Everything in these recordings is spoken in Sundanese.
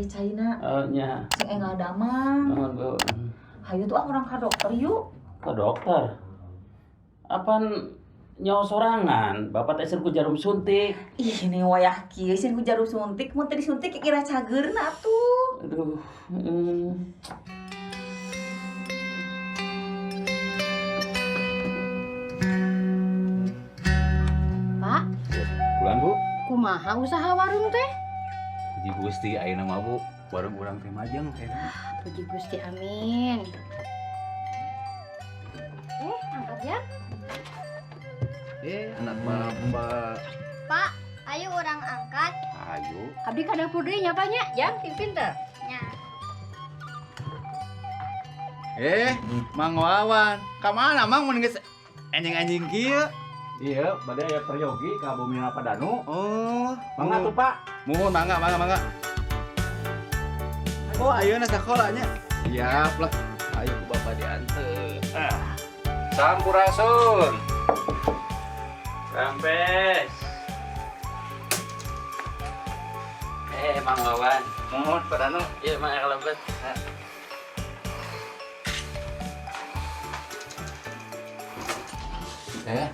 Ieu caina. Oh nya. Sing enggal damang. Nuhun, Bu. Hayu tuh ah urang ka dokter yuk. Ke dokter. Apaan nyawa sorangan? Bapak teh sieun ku jarum suntik. Ih, ini wayah kieu sieun ku jarum suntik, mun teu disuntik kira cageurna atuh. Aduh. Pak, Pulang, Bu. Kumaha usaha warung teh? Puji Gusti ayeuna mah, Bu. Warung urang teh majeng ayeuna. Puji Gusti, amin. Angkat ya. Anak bapak. Pak, ayo urang angkat. Ayo. Abdi ka dapur deui nya, Pak, nya. Jang, ting pinter. Nya. Mang Wawan, ka mana Mang mun geus anjing-anjing kieu? Iya, bade aya peryogi ka bumi Padanu. Oh, Mangga tuh, Pak. Muhun mangga, mangga, mangga. Oh, ayeuna sakola nya. Siap lah. Ayo ku bapak diantar. Ah. Sampurasun. Rampes. Mang Wawan. Muhun Pak Danu. Iya, Mang kalebet.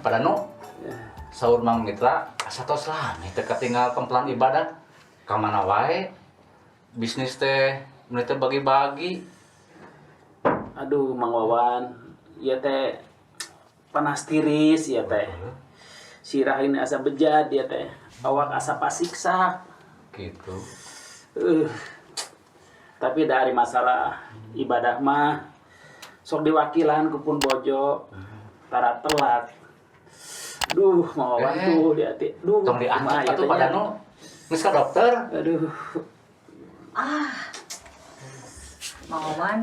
Pak Danu. Saur Mang Mitra asa tos lami teu katinggal kempelan ibadah. Ka mana wae? Bisnis teh mun teh bagi-bagi. Aduh, Mang Wawan, ieu teh panas tiris ieu teh. Sirah ini asa bejat ieu teh. Awak asa pasiksak. Gitu. Tapi dari masalah ibadah mah sok diwakilan ku pun bojo tara telat. Duh, Mang Wawan tuh di hati. Duh, Tong diangkat kumaha ieu atuh teh Pak nya? Danu. Geus ka dokter. Aduh. Ah. Mang Wawan.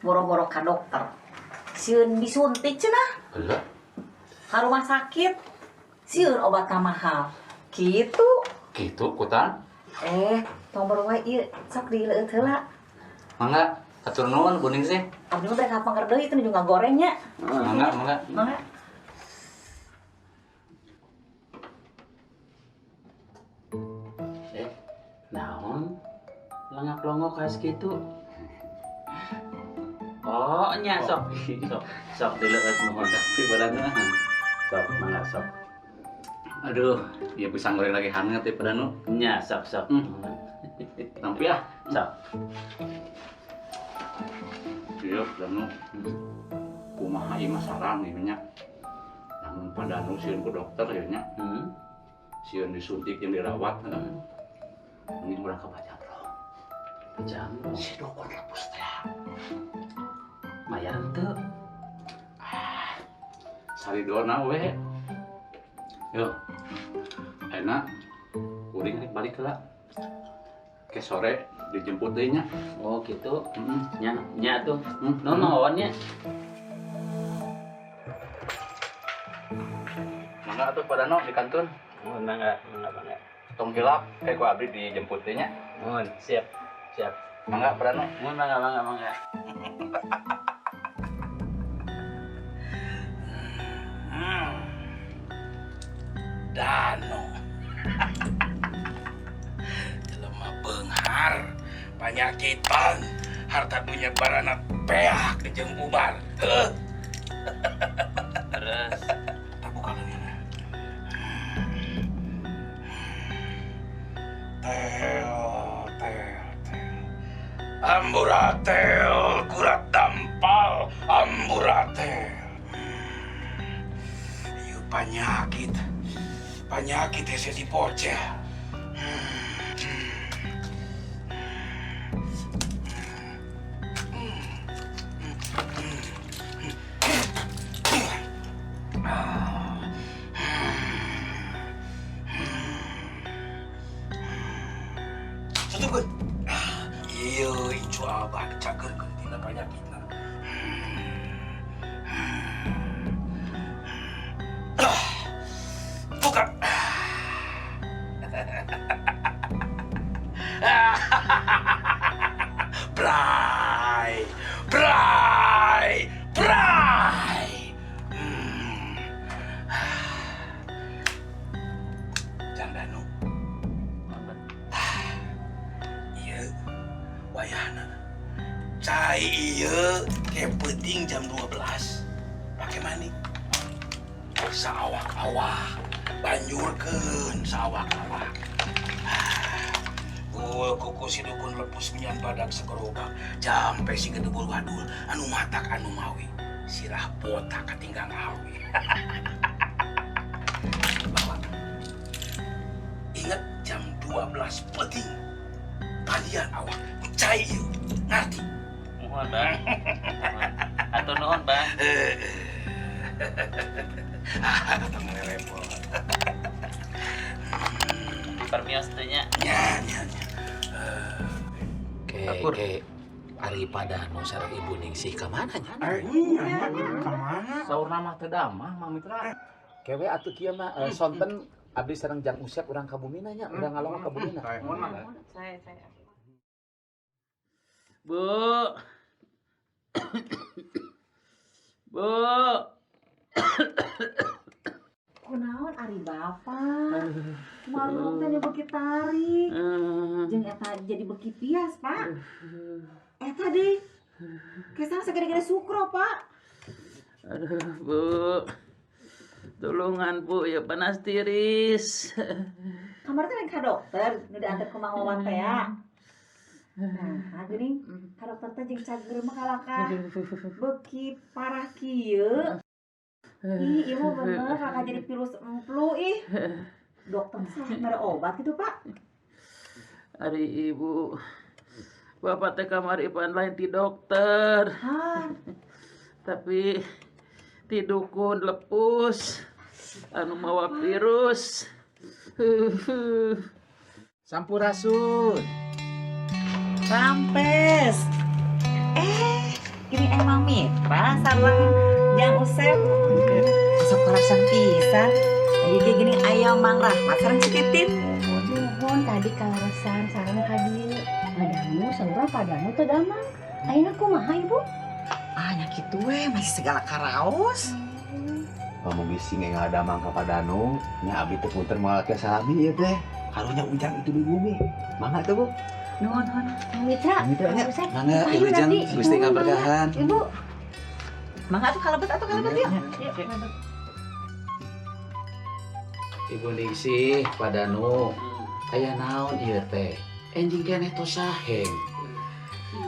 Boro-boro ka dokter. Sieun disuntik cenah. Heula. Ka rumah sakit. Sieun obat mahal. Gitu. Gitu kutan. Tong boro wae ieu sok dileueut heula. Mangga, atur nuhun Bu Ningsih. Abdi mah mereka panger deui itu juga gorengnya. Mangga, mangga. Mangga. Naon? Lengak-longok khas gitu. Oh, nya sok. Sok, sok dileueut nuhun. Tapi badanna. Sok, mangga sok. Aduh, ieu pisang goreng lagi hangat ya Pak Danu. Nya, sok, sok. Nampi ah. Sok. Iya, Pak Danu. Kumaha ieu mah saran ieu nya. Namun Pak Danu sieun ku dokter ieu nya. Sieun disuntik jeung dirawat. Mending urang ka Pajamrong. Pajamrong. Si dukun lepus teh. Mayar henteu? Ah, saridona we. Yo. Enak. Kuring rek balik heula. Ke sore dijemput deui nya. Oh, gitu. Heeh. Nya, nya tuh. Nuhun Mang Wawan nya. Mangga atuh Pak Danu di kantun. Nuhun mangga, mangga, mangga. Tong hilap kayak ku abdi dijemput deui nya. Nuhun, siap. Siap. Mangga Pak Danu. Nuhun mangga, mangga, mangga. Dano. Jelema beunghar, panyakitan, harta dunya barana peak jeung ubar. Heuh. Terus. Tak buka leungeunna. Tel, tel, tel. Amburatel, kurat dampal, amburatel. Ieu panyakit. Panyakit hese dipoceh. Tutupkeun. Ieu incu abah cagerkeun tina panyakitna. Buka. Jam 12 pakai mandi. Saawak-awak, banjurkeun saawak-awak. Gul kuku si dukun lepus minyan badak segerobak. Jampe si gedebul wadul anu matak anu mawi. Sirah botak katinggang awi. Bawa. Ingat jam 12 peuting. Pandian awak ku cai ieu. Ngarti? Mohon, Bang. Hatur nuhun, Bang. Ah, datang repot. Permios teh nya. Nya, nya, nya. Ke, ke, ari Padanu sareng Ibu Ningsih ka mana nya? Kemana? Saurna mah teu damang, Mang Mitra. Kewe atuh kieu mah sonten abdi sareng Jang Usep urang ka bumina nya, urang ngalongok ka bumina. Saya. Bu. Bu. Kunaon ari bapak? Marung teh beuki tarik. Jeung eta jadi beuki pias, Pak. Eta deui. Kesana sagede-gede sukro, Pak. Aduh, Bu. Tulungan, Bu, ya panas tiris. Kamari teh lain ka dokter, nu diantar ku Mang Wawan teh ya. Nah, geuning ka dokter teh jeung cager mah kalakah beuki parah kieu. Ih, ieu mah bener kakak jadi virus emplu ih. Dokter salah mere obat gitu, Pak. Ari Ibu. Bapak teh kamari pan lain ti dokter, Hah, tapi ti dukun lepus anu mawa virus. Sampurasun. Rampes. Eh, ini emang Mitra sareng Jang Usep. Masuk karasan pisan. Ayo kayak gini ayam Mang Rahmat sareng si Titin. Nuhun tadi kaleresan sareng ka dieu. Padamu saurna padamu teu damang. Ayeuna kumaha Ibu? Ah, nya kitu we masih segala karaos. Pamugi sing enggal damang ka Padanu, nya abdi teu punten moal ke salami ieu teh. Karunya ujang itu di bumi. Mangga tuh, Bu. Nuhun, nuhun. Mang Mitra, Mang Mitra, nya. Mang Usep, Mangga, payu Wilujeng, nanti. Gusti Nuhun, mangga. ngaberkahan. Ibu, Mangga atuh kalebet yuk. Yuk, kalebet. Ibu Ningsih, Padanu, aya naon ieu teh? Enjing keneh tos saheng.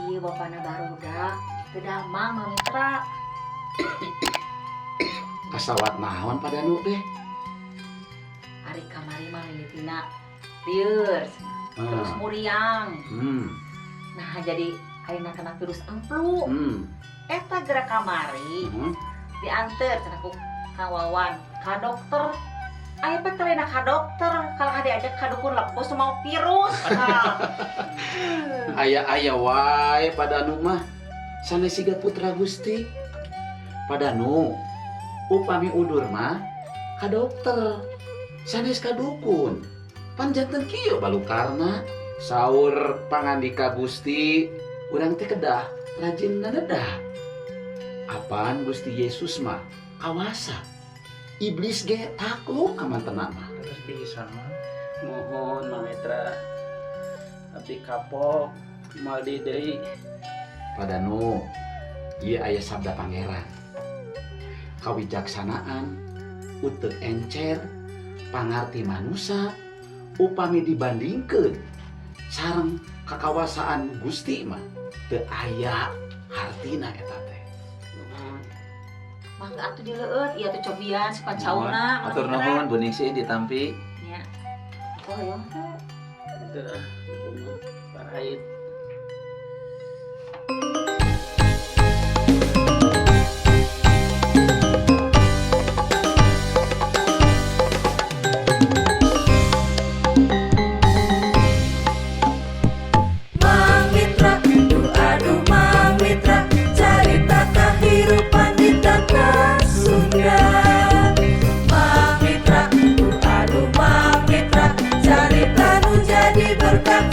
Iya, bapana barudak. Teu damang Mang Mitra. Kasawat naon Padanu teh? Ari kamari mah mimitina lieur, terus muriang. Nah, jadi ayeuna kena virus emplu. Eta gerak kamari diantar cenah ku Kang Wawan ka dokter. Aya pe teh ka dokter, kalau diajak ka dukun lepus mau virus. Nah. Aya-aya wae Padanu mah. Sanes siga putra Gusti. Padanu, upami udur mah ka dokter. Sanes ka dukun. Pan janten kieu balukarna. Saur pangandika Gusti, urang teh kedah rajin nanedah. Apaan Gusti Yesus mah kawasa. Iblis ge takluk ka mantena mah. Terus bisa mah. Mohon Mang Mitra. Abdi kapok moal di deui. Padanu, ieu aya sabda pangeran. Kawijaksanaan, utek encer, pangarti manusa, upami dibandingkeun sareng kakawasaan Gusti mah teu aya hartina eta teh. Nuhun. Mangga atuh dileueut, ieu tuh cobian suka cauna. Atur nuhun Bu Ningsih ditampi. Nya. Oh, hoyong teh. Teu ah, parahit. Mang Mitra, duh aduh Mang Mitra, carita kahirupan di tanah Sunda. Mang Mitra, duh aduh Mang Mitra, carita nu jadi berkah.